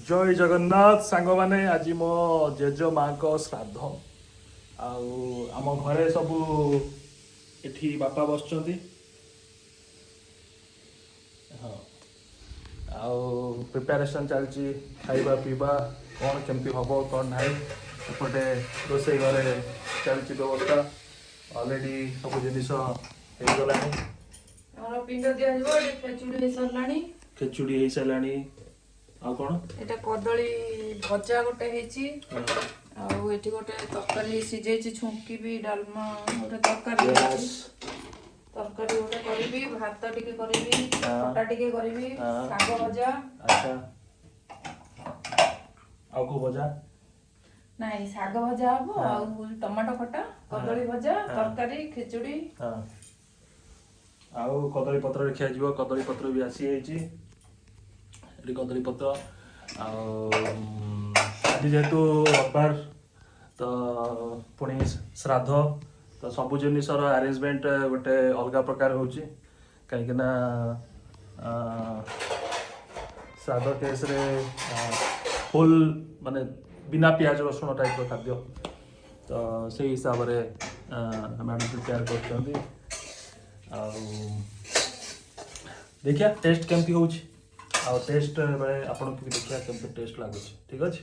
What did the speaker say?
ଜୟ ଜଗନ୍ନାଥ ସାଙ୍ଗମାନେ। ଆଜି ମୋ ଜେଜ ମାଙ୍କ ଶ୍ରାଦ୍ଧ ଆଉ ଆମ ଘରେ ସବୁ ଏଠି ବାପା ବସିଛନ୍ତି। ହଁ, ଆଉ ପ୍ରିପାରେସନ୍ ଚାଲିଛି, ଖାଇବା ପିଇବା କ'ଣ କେମିତି ହବ କ'ଣ ନାହିଁ। ଏପଟେ ରୋଷେଇ ଘରେ ଚାଲିଛି ବ୍ୟବସ୍ଥା। ଅଲରେଡ଼ି ସବୁ ଜିନିଷ ହେଇଗଲାଣି। ଆମର ପିଣ୍ଡ ଦିଆଯିବ। ଏଠି ଖେଚୁଡ଼ି ହେଇସାରିଲାଣି। ଖେଚୁଡ଼ି ହେଇସାରିଲାଣି। ଆଉ କ'ଣ? ଏଇଟା କଦଳୀ ଭଜା ଗୋଟେ ହେଇଛି। ଆଉ ଏଠି ଗୋଟେ ତରକାରୀ ସିଝେଇଛି, ଛୁଙ୍କିବି। ଡାଲମା ଗୋଟେ ତରକାରୀ ହେଇଛି। ତରକାରୀ ଗୋଟେ କରିବି, ଭାତ ଟିକେ କରିବି, ଖଟା ଟିକେ କରିବି, ଶାଗ ଭଜା। ଆଚ୍ଛା, ଆଉ କୋଉ ଭଜା? ନାଇଁ, ଶାଗ ଭଜା ହବ ଆଉ ଟମାଟୋ ଖଟା, କଦଳୀ ଭଜା, ତରକାରୀ, ଖେଚୁଡ଼ି। ହଁ, ଆଉ କଦଳୀ ପତ୍ରରେ ଖିଆଯିବ। କଦଳୀ ପତ୍ର ବି ଆସିଯାଇଛି ଏଠି, କଦଳୀ ପତ୍ର। ଆଉ ଆଜି ଯେହେତୁ ରବିବାର ତ ପୁଣି ଶ୍ରାଦ୍ଧ, ତ ସବୁ ଜିନିଷର ଆରେଞ୍ଜମେଣ୍ଟ ଗୋଟେ ଅଲଗା ପ୍ରକାର ହେଉଛି, କାହିଁକିନା ଶ୍ରାଦ୍ଧ କେସ୍ରେ ଫୁଲ୍ ମାନେ ବିନା ପିଆଜ ରସୁଣ ଟାଇପ୍ର ଖାଦ୍ୟ। ତ ସେଇ ହିସାବରେ ମ୍ୟାଡ଼ାମ୍ ପ୍ରିପେୟାର କରୁଛନ୍ତି। ଆଉ ଦେଖିବା ଟେଷ୍ଟ କେମିତି ହେଉଛି। ଆଉ ଟେଷ୍ଟ ବେଳେ ଆପଣଙ୍କୁ ବି ଦେଖିବା କେମିତି ଟେଷ୍ଟ ଲାଗୁଛି। ଠିକ୍ ଅଛି।